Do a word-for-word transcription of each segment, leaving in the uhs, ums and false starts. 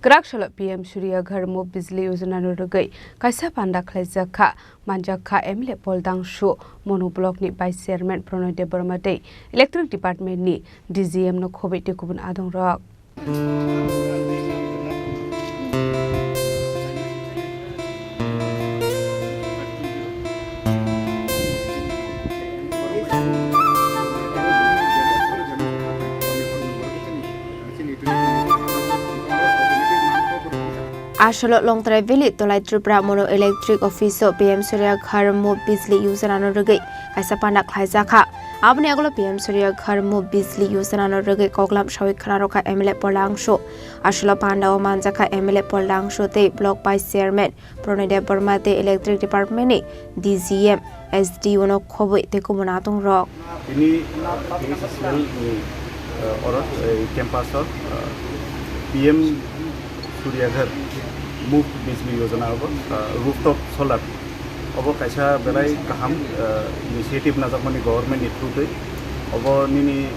Kwrak salo P M Surya Ghar Muft Bijli Yojana no rwgwi kaisa panda khlaijak kha, manjak kha M L A Paul Dangsu, Monu Block ni Vice Chairman Pronoy Debbarma tei Electric Department ni D G M no khobwi tei kubun adong rok. Asolo Longtrai Valley Tolai Tripura Mono Electric Office o P M Surya Ghar Muft Bijli Yojana no rwgwi kaisa panda khlaijak kha. Aboni agulo P M Surya Ghar Muft Bijli Yojana no rwgwi koklam sawi khna rwkha M L A Paul Dangsu. Asolo panda o manjak kha M L A Paul Dangsu tei Block Vice Chairman Pronoy Debbarma tei Electric Department ni D G M, S D O no khobwi tei kubun adong rok. Tini, uh, P H E C L ni, uh, oro, uh, campus o, uh, P M Surya Ghar Muft Bijli Yojana obo, uh, rooftop solar. Obo kaisa belai kaham, uh, initiative najakmani government ni through twi. Obo nini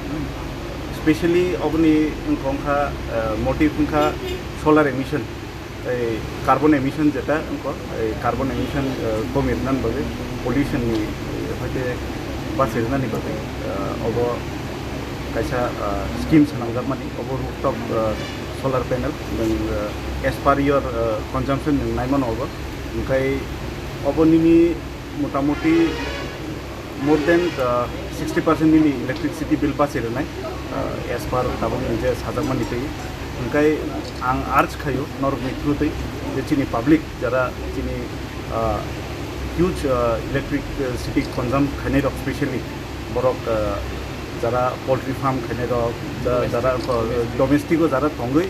specially oboni wngkha, uh, motive wngkha solar emission. Ei carbon emission jeta wngkha, ei carbon emission, eh, komi rwnani bagwi, pollution ni, eh, hoite bachai rwnani bagwi, eh, obo kaisa, eh, scheme swnamjakmani, obo rooftop, eh, solar panel, nwng, eh, as per your, eh, consumption nwng naimano obo. Hwnkhe obo nini motamuti more than, uh, sixty percent nini electricity bill bachai rwnai, uh, as per tabukni je sajakmani twi. Hwnkhe ang urge khaio norokni through twi je chini public jara chini, uh, huge, uh, electricity consume khainai rok, specially borok, uh, jara poultry farm khainai rok, ja-, jara, uh, domestic o jara tongwi,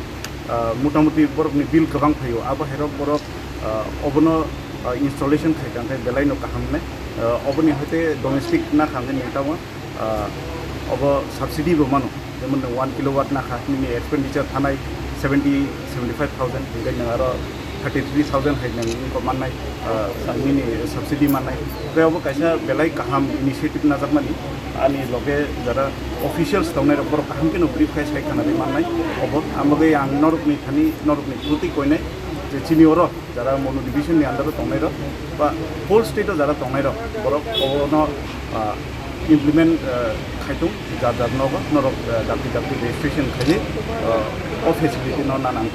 ah, motamuti borokni bill kwbang phaio, abo hairok borok, ah, obono, ah, installation khai kha, hwnkhe belai no kaham wngnai. Ah, oboni hoite domestic na kha hwnkhe nini tamo, ah, obo subsidy bo mano, jemon nwng one kilowatt na kha, nini expenditure thanai seventy, seventy five thousand, hwnkhe nwng aro thirty three thousand hai nwng wngkha mannai, ah, nini subsidy mannai. Hwnkhe obo kaisa belai kaham initiative najakmani, ani loge jara officials tongnai rok borok kaham kheno brief khai sai khana ri mannai. Obo ang bagwi ang norokni thani norokni through twi koinai je chini oro jara Monu division ni under o tongnai rok ba whole state o jara tongnai rok borok obono, ah, implement, ah, khai thung, jar jar nogo norok, ah, dakti dakti registration khaiwi, ah, o facility no nanang.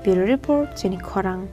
Bureau Report, Chini Khorang.